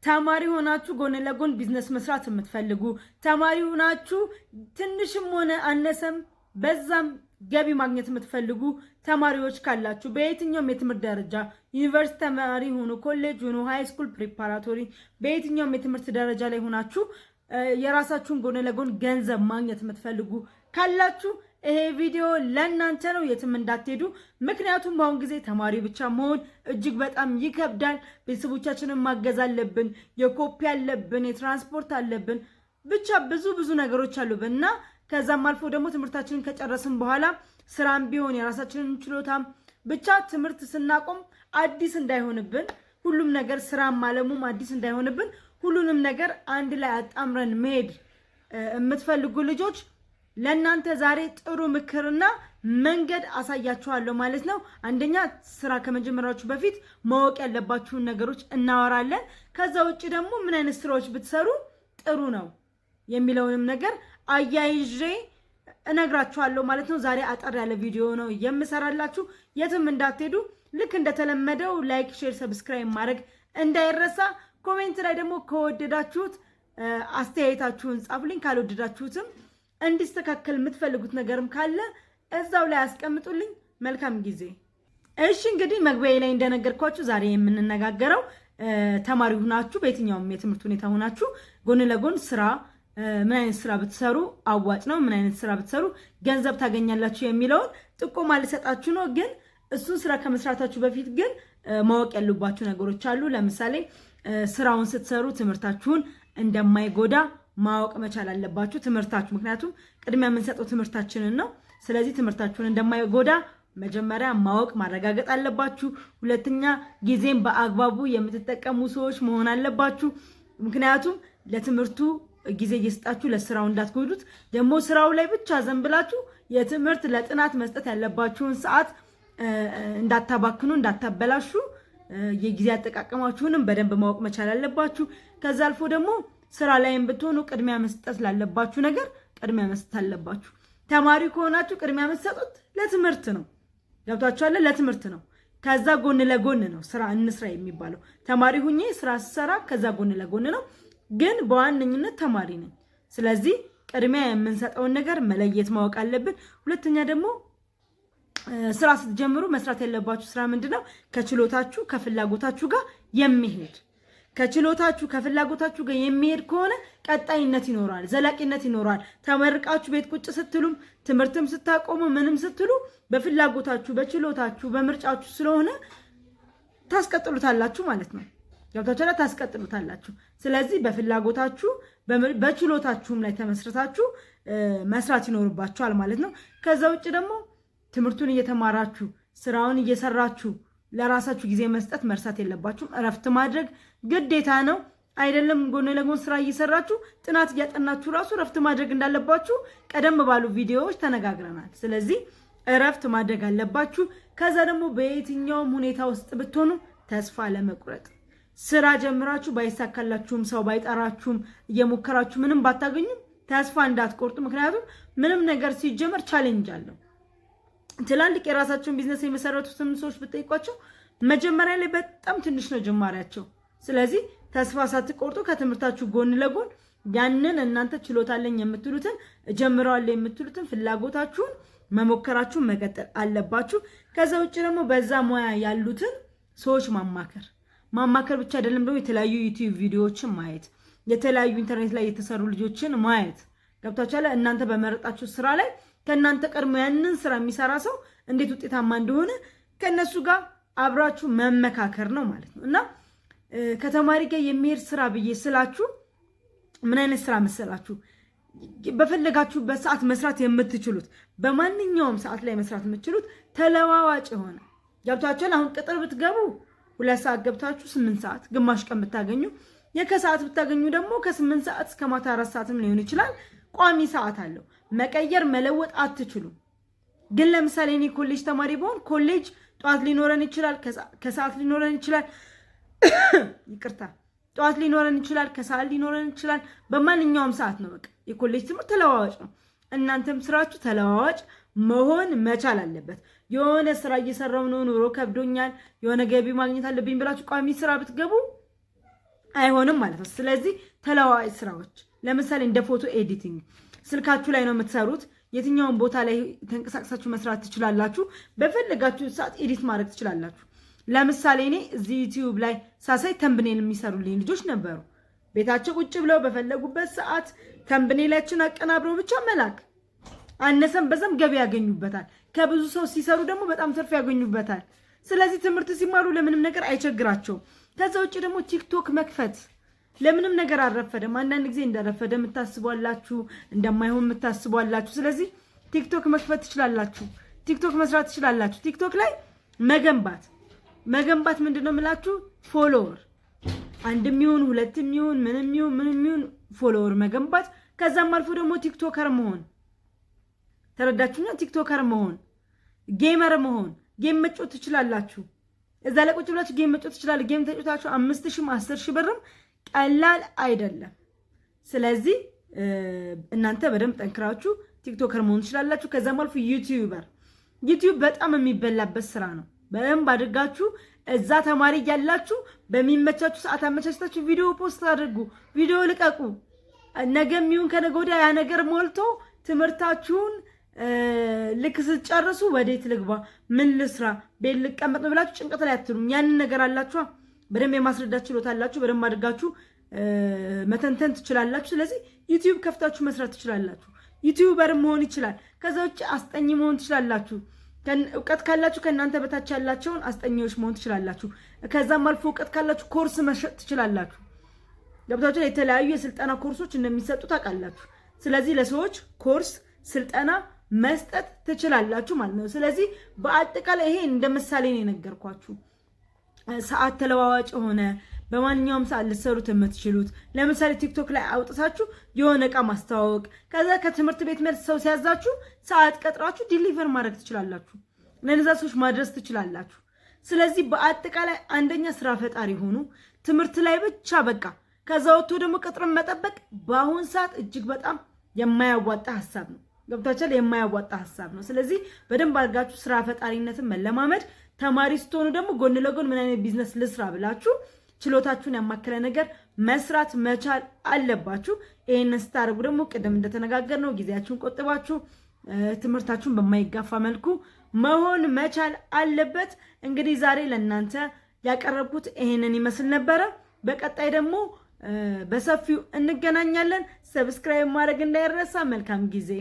ተማሪ ሆናችሁ ጎን ለጎን ቢዝነስ መስራት የምትፈልጉ፣ ተማሪ ሆናችሁ ትንሽም ሆነ አነሰም በዛም ገቢ ማግኘት የምትፈልጉ ተማሪዎች ካላችሁ፣ በየትኛውም የትምህርት ደረጃ ዩኒቨርሲቲ ተማሪ ሁኑ፣ ኮሌጅ ሁኑ፣ high school፣ preparatory፣ በየትኛውም የትምህርት ደረጃ ላይ ሆናችሁ የራሳችሁን ጎን ለጎን ገንዘብ ማግኘት የምትፈልጉ ካላችሁ ይሄ ቪዲዮ ለእናንተ ነው። የትም እንዳትሄዱ። ምክንያቱም በአሁን ጊዜ ተማሪ ብቻ መሆን እጅግ በጣም ይከብዳል። ቤተሰቦቻችንን ማገዝ አለብን፣ የኮፒ አለብን፣ የትራንስፖርት አለብን፣ ብቻ ብዙ ብዙ ነገሮች አሉብን እና ከዛም አልፎ ደግሞ ትምህርታችንን ከጨረስን በኋላ ስራም ቢሆን የራሳችንን ችሎታም ብቻ ትምህርት ስናቆም አዲስ እንዳይሆንብን፣ ሁሉም ነገር ስራም አለሙም አዲስ እንዳይሆንብን፣ ሁሉንም ነገር አንድ ላይ አጣምረን መሄድ የምትፈልጉ ልጆች ለእናንተ ዛሬ ጥሩ ምክርና መንገድ አሳያችኋለሁ ማለት ነው። አንደኛ ስራ ከመጀመሪያችሁ በፊት ማወቅ ያለባችሁን ነገሮች እናወራለን። ከዛ ውጭ ደግሞ ምን አይነት ስራዎች ብትሰሩ ጥሩ ነው የሚለውንም ነገር አያይዤ እነግራችኋለሁ ማለት ነው። ዛሬ አጠር ያለ ቪዲዮ ነው የምሰራላችሁ። የትም እንዳትሄዱ። ልክ እንደተለመደው like፣ share፣ subscribe ማድረግ እንዳይረሳ። Comment ላይ ደግሞ ከወደዳችሁት አስተያየታችሁን ጻፉልኝ፣ ካልወደዳችሁትም እንዲስተካከል የምትፈልጉት ነገርም ካለ እዛው ላይ አስቀምጡልኝ። መልካም ጊዜ። እሺ፣ እንግዲህ መግቢያ ላይ እንደነገርኳችሁ ዛሬ የምንነጋገረው ተማሪ ሁናችሁ፣ በየትኛውም የትምህርት ሁኔታ ሁናችሁ ጎን ለጎን ስራ፣ ምን አይነት ስራ ብትሰሩ አዋጭ ነው፣ ምን አይነት ስራ ብትሰሩ ገንዘብ ታገኛላችሁ የሚለውን ጥቆማ ልሰጣችሁ ነው። ግን እሱን ስራ ከመስራታችሁ በፊት ግን ማወቅ ያሉባችሁ ነገሮች አሉ። ለምሳሌ ስራውን ስትሰሩ ትምህርታችሁን እንደማይጎዳ ማወቅ መቻል አለባችሁ። ትምህርታችሁ፣ ምክንያቱም ቅድሚያ የምንሰጠው ትምህርታችንን ነው። ስለዚህ ትምህርታችሁን እንደማይጎዳ መጀመሪያ ማወቅ ማረጋገጥ አለባችሁ። ሁለተኛ ጊዜን በአግባቡ የምትጠቀሙ ሰዎች መሆን አለባችሁ። ምክንያቱም ለትምህርቱ ጊዜ እየሰጣችሁ ለስራው እንዳትጎዱት፣ ደግሞ ስራው ላይ ብቻ ዘንብላችሁ የትምህርት ለጥናት መስጠት ያለባችሁን ሰዓት እንዳታባክኑ፣ እንዳታበላሹ የጊዜ አጠቃቀማችሁንም በደንብ ማወቅ መቻል አለባችሁ። ከዛ አልፎ ደግሞ ስራ ላይም ብትሆኑ ቅድሚያ መስጠት ላለባችሁ ነገር ቅድሚያ መስጠት አለባችሁ። ተማሪ ከሆናችሁ ቅድሚያ የምትሰጡት ለትምህርት ነው። ገብቷችኋል? ለትምህርት ነው። ከዛ ጎን ለጎን ነው ስራ እንስራ የሚባለው። ተማሪ ሁኜ ስራ ስሰራ ከዛ ጎን ለጎን ነው፣ ግን በዋነኝነት ተማሪ ነኝ። ስለዚህ ቅድሚያ የምንሰጠውን ነገር መለየት ማወቅ አለብን። ሁለተኛ ደግሞ ስራ ስትጀምሩ መስራት ያለባችሁ ስራ ምንድን ነው? ከችሎታችሁ ከፍላጎታችሁ ጋር የሚሄድ፣ ከችሎታችሁ ከፍላጎታችሁ ጋር የሚሄድ ከሆነ ቀጣይነት ይኖረዋል፣ ዘላቂነት ይኖረዋል። ተመርቃችሁ ቤት ቁጭ ስትሉም፣ ትምህርትም ስታቆሙ፣ ምንም ስትሉ በፍላጎታችሁ፣ በችሎታችሁ፣ በምርጫችሁ ስለሆነ ታስቀጥሉታላችሁ ማለት ነው። ገብታችሁ ታስቀጥሉታላችሁ። ስለዚህ በፍላጎታችሁ በችሎታችሁም ላይ ተመስርታችሁ መስራት ይኖርባችኋል ማለት ነው። ከዛ ውጭ ደግሞ ትምህርቱን እየተማራችሁ ስራውን እየሰራችሁ ለራሳችሁ ጊዜ መስጠት መርሳት የለባችሁም። እረፍት ማድረግ ግዴታ ነው። አይደለም ጎን ለጎን ስራ እየሰራችሁ ጥናት እያጠናችሁ ራሱ እረፍት ማድረግ እንዳለባችሁ ቀደም ባሉ ቪዲዮዎች ተነጋግረናል። ስለዚህ እረፍት ማድረግ አለባችሁ። ከዛ ደግሞ በየትኛውም ሁኔታ ውስጥ ብትሆኑ ተስፋ ለመቁረጥ፣ ስራ ጀምራችሁ ባይሳካላችሁም፣ ሰው ባይጠራችሁም፣ እየሞከራችሁ ምንም ባታገኙም ተስፋ እንዳትቆርጡ። ምክንያቱም ምንም ነገር ሲጀመር challenge አለው። ትላልቅ የራሳቸውን ቢዝነስ የመሰረቱትን ሰዎች ብጠይቋቸው መጀመሪያ ላይ በጣም ትንሽ ነው ጅማሬያቸው። ስለዚህ ተስፋ ሳትቆርጡ ከትምህርታችሁ ጎን ለጎን ያንን እናንተ ችሎታ አለኝ የምትሉትን፣ እጀምረዋለሁ የምትሉትን ፍላጎታችሁን መሞከራችሁን መቀጠል አለባችሁ። ከዛ ውጭ ደግሞ በዛ ሙያ ያሉትን ሰዎች ማማከር፣ ማማከር ብቻ አይደለም፣ ደግሞ የተለያዩ YouTube ቪዲዮዎችን ማየት፣ የተለያዩ ኢንተርኔት ላይ የተሰሩ ልጆችን ማየት። ገብታችኋል? እናንተ በመረጣችሁ ስራ ላይ ከእናንተ ቀድሞ ያንን ስራ የሚሰራ ሰው እንዴት ውጤታማ እንደሆነ ከእነሱ ጋር አብራችሁ መመካከር ነው ማለት ነው። እና ከተማሪ ጋር የሚሄድ ስራ ብዬ ስላችሁ ምን አይነት ስራ መሰላችሁ? በፈለጋችሁበት ሰዓት መስራት የምትችሉት፣ በማንኛውም ሰዓት ላይ መስራት የምትችሉት፣ ተለዋዋጭ የሆነ። ገብቷችኋል? አሁን ቅጥር ብትገቡ 2 ሰዓት ገብታችሁ 8 ሰዓት ግማሽ ቀን ብታገኙ፣ የከሰዓት ብታገኙ ደግሞ ከ8 ሰዓት እስከ ማታ 4 ሰዓትም ሊሆን ይችላል። ቋሚ ሰዓት አለው። መቀየር መለወጥ አትችሉም። ግን ለምሳሌ እኔ ኮሌጅ ተማሪ ብሆን ኮሌጅ ጠዋት ሊኖረን ይችላል፣ ከሰዓት ሊኖረን ይችላል። ይቅርታ፣ ጠዋት ሊኖረን ይችላል፣ ከሰዓት ሊኖረን ይችላል። በማንኛውም ሰዓት ነው። በቃ የኮሌጅ ትምህርት ተለዋዋጭ ነው። እናንተም ስራችሁ ተለዋዋጭ መሆን መቻል አለበት። የሆነ ስራ እየሰራው ነው፣ ኑሮ ከብዶኛል፣ የሆነ ገቢ ማግኘት አለብኝ ብላችሁ ቋሚ ስራ ብትገቡ አይሆንም ማለት ነው። ስለዚህ ተለዋዋጭ ስራዎች ለምሳሌ እንደ photo editing ስልካችሁ ላይ ነው የምትሰሩት። የትኛውን ቦታ ላይ ተንቀሳቅሳችሁ መስራት ትችላላችሁ። በፈለጋችሁ ሰዓት edit ማድረግ ትችላላችሁ። ለምሳሌ እኔ እዚህ YouTube ላይ ሳሳይ thumbnail የሚሰሩልኝ ልጆች ነበሩ። ቤታቸው ቁጭ ብለው በፈለጉበት ሰዓት thumbnail ኣችን አቀናብረው ብቻ መላክ፣ አነሰም በዛም ገቢ ያገኙበታል። ከብዙ ሰው ሲሰሩ ደግሞ በጣም ትርፍ ያገኙበታል። ስለዚህ ትምህርት ሲማሩ ለምንም ነገር አይቸግራቸውም። ከዛ ውጭ ደግሞ TikTok መክፈት ለምንም ነገር አልረፈደም። አንዳንድ ጊዜ እንደረፈደ የምታስቧላችሁ፣ እንደማይሆን የምታስቧላችሁ። ስለዚህ TikTok መክፈት ትችላላችሁ። TikTok መስራት ትችላላችሁ። TikTok ላይ መገንባት ምንድን ነው የምላችሁ፣ follower አንድም ይሁን ሁለትም ይሁን ምንም ይሁን ምንም ይሁን follower መገንባት፣ ከዛም አልፎ ደግሞ TikToker መሆን፣ ተረዳችሁኛ? TikToker መሆን፣ gamer መሆን፣ game መጫወት ትችላላችሁ። እዛ ላይ ቁጭ ብላችሁ game መጫወት ትችላላችሁ። Game ተጫውታችሁ 5,000ም 10,000 ብርም ቀላል አይደለም። ስለዚህ እናንተ በደንብ ጠንክራችሁ TikToker መሆን ትችላላችሁ። ከዛም አልፎ YouTuber፣ YouTube በጣም የሚበላበት ስራ ነው። በደንብ አድርጋችሁ እዛ ተማሪ እያላችሁ በሚመቻችሁ ሰዓት አመቻችታችሁ ቪዲዮ post አድርጉ፣ ቪዲዮ ልቀቁ። ነገ የሚሆን ከነገ ወዲያ ያ ነገር ሞልቶ ትምህርታችሁን ልክ ስትጨርሱ ወዴት ልግባ፣ ምን ልስራ፣ ቤት ልቀመጥ ነው ብላችሁ ጭንቀት ላይ አትሉም። ያንን ነገር አላችኋ፣ በደንብ የማስረዳት ችሎታ አላችሁ። በደንብ አድርጋችሁ መተንተን ትችላላችሁ። ስለዚህ YouTube ከፍታችሁ መስራት ትችላላችሁ። YouTuber መሆን ይችላል። ከዛ ውጭ አስጠኚ መሆን ትችላላችሁ። እውቀት ካላችሁ ከእናንተ በታች ያላቸውን አስጠኚዎች መሆን ትችላላችሁ። ከዛም አልፎ እውቀት ካላችሁ ኮርስ መሸጥ ትችላላችሁ። ገብታችሁ የተለያዩ የስልጠና ኮርሶች እንደሚሰጡ ታውቃላችሁ። ስለዚህ ለሰዎች ኮርስ፣ ስልጠና መስጠት ትችላላችሁ ማለት ነው። ስለዚህ በአጠቃላይ ይሄ እንደ ምሳሌ ነው የነገርኳችሁ። ሰዓት ተለዋዋጭ የሆነ፣ በማንኛውም ሰዓት ልትሰሩት የምትችሉት፣ ለምሳሌ TikTok ላይ አውጥታችሁ የሆነ እቃ ማስተዋወቅ፣ ከዛ ከትምህርት ቤት መልስ ሰው ሲያዛችሁ ሰዓት ቀጥራችሁ deliver ማድረግ ትችላላችሁ። ለነዛ ሰዎች ማድረስ ትችላላችሁ። ስለዚህ በአጠቃላይ አንደኛ ስራ ፈጣሪ ሆኑ። ትምህርት ላይ ብቻ በቃ ከዛ ወጥቶ ደግሞ ቅጥርን መጠበቅ በአሁን ሰዓት እጅግ በጣም የማያዋጣ ሀሳብ ነው። ገብታችኋል? የማያዋጣ ሀሳብ ነው። ስለዚህ በደንብ አድርጋችሁ ስራ ፈጣሪነትን መለማመድ፣ ተማሪ ስትሆኑ ደግሞ ጎን ለጎን ምን አይነት ቢዝነስ ልስራ ብላችሁ ችሎታችሁን ያማከለ ነገር መስራት መቻል አለባችሁ። ይህንን ስታደርጉ ደግሞ ቅድም እንደተነጋገርነው ጊዜያችሁን ቆጥባችሁ ትምህርታችሁን በማይጋፋ መልኩ መሆን መቻል አለበት። እንግዲህ ዛሬ ለእናንተ ያቀረብኩት ይሄንን ይመስል ነበረ። በቀጣይ ደግሞ በሰፊው እንገናኛለን። Subscribe ማድረግ እንዳይረሳ። መልካም ጊዜ።